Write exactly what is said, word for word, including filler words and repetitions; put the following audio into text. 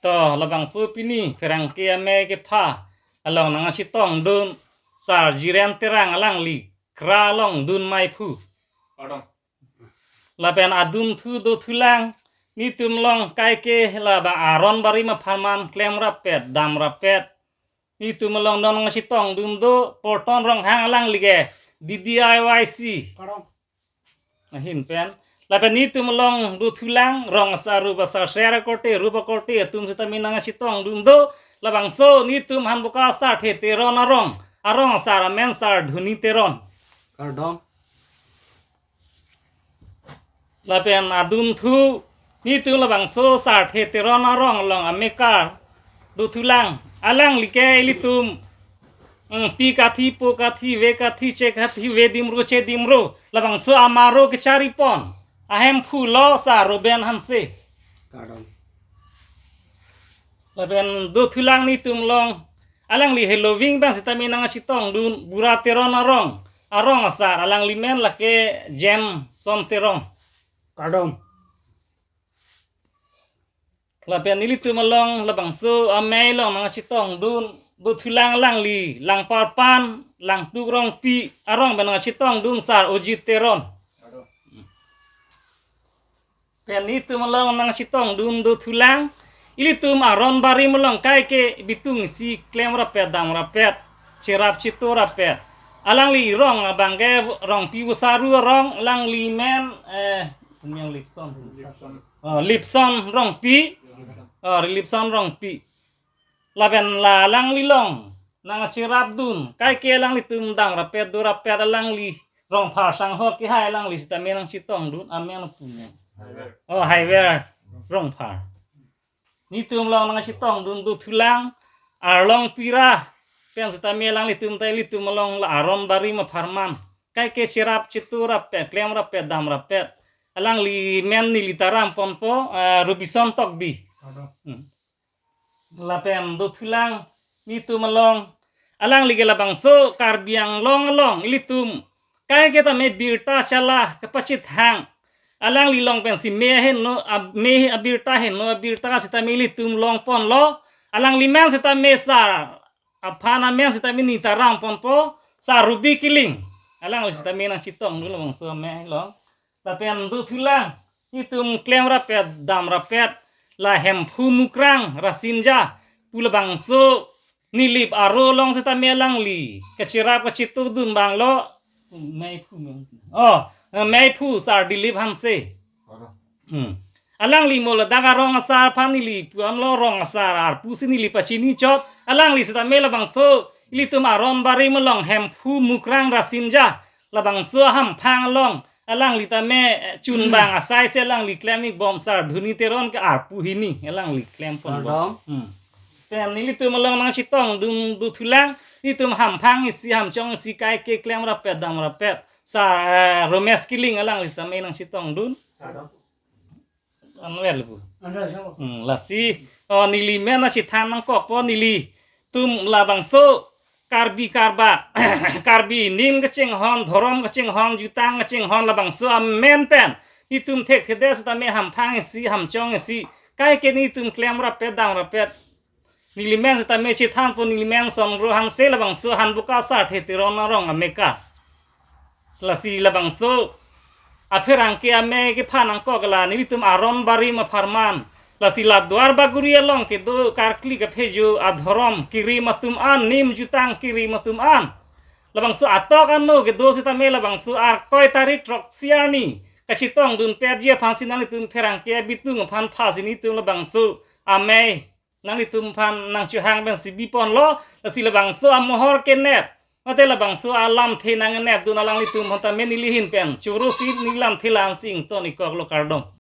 To, labangso pini pherangke amei kepha along nangchetongdun Sar Jiren Terang, alangli Khra along dun meiphu. Pardon. Lapen adunthu dothulang, netum along kaike labang aron barim apharman klemrappet, damrappet. Netum along non nangchetongdun do, Porton Ronghang, alangli ke D D I Y C. Pardon. Ahin pen. Lapen netum along dothulang, rong asar, rup asar, sera korte, rupa korte atum sitame nangchetongdun do. Labangso netum Hanboka Sarthe Teron arong, arong asar amen Sar Dhuni Teron. Kardom. Lapen adunthu, netum labangso Sarthe Teron arong along amekar dothulang, alangli ke ilitum, mm, pi kathi, po kathi, ve kathi, che kathi, ve dimro, che dimro, labangso amaro kecharipon ahemphu lo Sar Ruben Hanse. Kardom. Lapen dothulang netum along, alangli heloving abang sitame nangchetongdun Bura Teron arong, arong asar, alangli men lake Jameson Teron. Kardom. Lapen nelitum along labangso amei along nangchetongdun dothulang, alangli Langparpan, Langtuk Rongpi arong pen nangchetongdun Sar Ojit Teron. Pen netum along nangchetongdun dothulang, ilitum aron barim along kaike bitung isi klemrappet, damrappet, cherap cheto rappet. Alangli rong abang ke Rongpi Usaru arong, alangli men, eh, Punyang Lipson. Lipson. Oh, Lipson Rongpi. Oh, Lipson Rongpi. Lapen la alangli along nangcherapdun, kaike alanglitum damrappet, dorappet, alangli Rongphar Sangho kehai, alangli sitame nangchetongdun, amen punya. Haiver. Oh, Haiver Rongphar. Netum along nangchetongdun dothulang, Arlong Pira pen sitame alanglitum ta ilitum along la aron barim apharman kaike cherap cheto rappet, klemrappet, damrappet. Alangli men neli taram ponpo, eh, Robinson Tokbi. Kardom. Hmm. Lapen dothulang netum along, alangli ke labangso Karbi Anglong along ilitum kaike tame birta chala kepachethang, alangli along pensi me aheno, ab-, me abirta, heno abirta sitame ilitum longponlo. Alangli men sitame Sar, aphan amen sitame neli taram ponpo, Sar Ruby Killing. Alangli sitame nangchetongdun labangso amei along. Lapen dothulang, netum klemrappet, damrappet, la Hemphu Mukrang Rasinja pu labangso Nilip aro along sitame alangli kacherap kachetongdun abang lo, meiphu, mei-, oh, eh, meiphu Sar Dilip Hanse. Hmm. Alangli mo ladak arong asar aphan neli puamlo, rong asar arpu si neli pachini chot. Alangli sitame labangso ilitum aron barim along Hemphu Mukrang Rasinja, labangso ahamphang along alangli tame, eh, chunbang asai si alangli klem-ikbom Sar Dhuni Teron ke arpu hini alangli klemponbom. Pardon. Hmm. Pen nelitum along nangchetongdun dothulang, netum hamphang isi, hamchong isi kaike klemrappet, damrappet Sar, eh, Romesh Killing, alangli sitame nangchetongdun. Pardon. Anwel bu. Anwel, so. Hmm, lasi, oh, neli men nangchethan nangkokpo, nelitum labangso Karbi Karba, Karbi nim kachinghon, dhorom kachinghon, jutang kachinghon, labangso amen pen netum thekthedet sitame hamphang isi, hamchong isi kaike netum klemrappet, damrappet. Neli men sitame chethanpo, neli men Songro Hanse, labangso Hanboka Sarthe Teron arong amekar. Lasi labangso apherangke amei kepha nangkok la nelitum aron barim apharman. Lasi la Duarbagori along kedo karkli kaphejo adhorom kerim atum an, nim jutang kerim atum an, labangso atok ano kedo sitame labangso Arkoi tarik throksi arni kachetongdunpetji aphansi nanglitum pherangke abitung aphan phasi netum labangso amei nanglitum aphan nangchohang pensi biponlo. Lasi labangso amohor kenep mate labangso alamthe nangnepdun alanglitum aphan tame neli ahin pen choro si neli lamthe la-ansi ington-ikkoklo, kardom.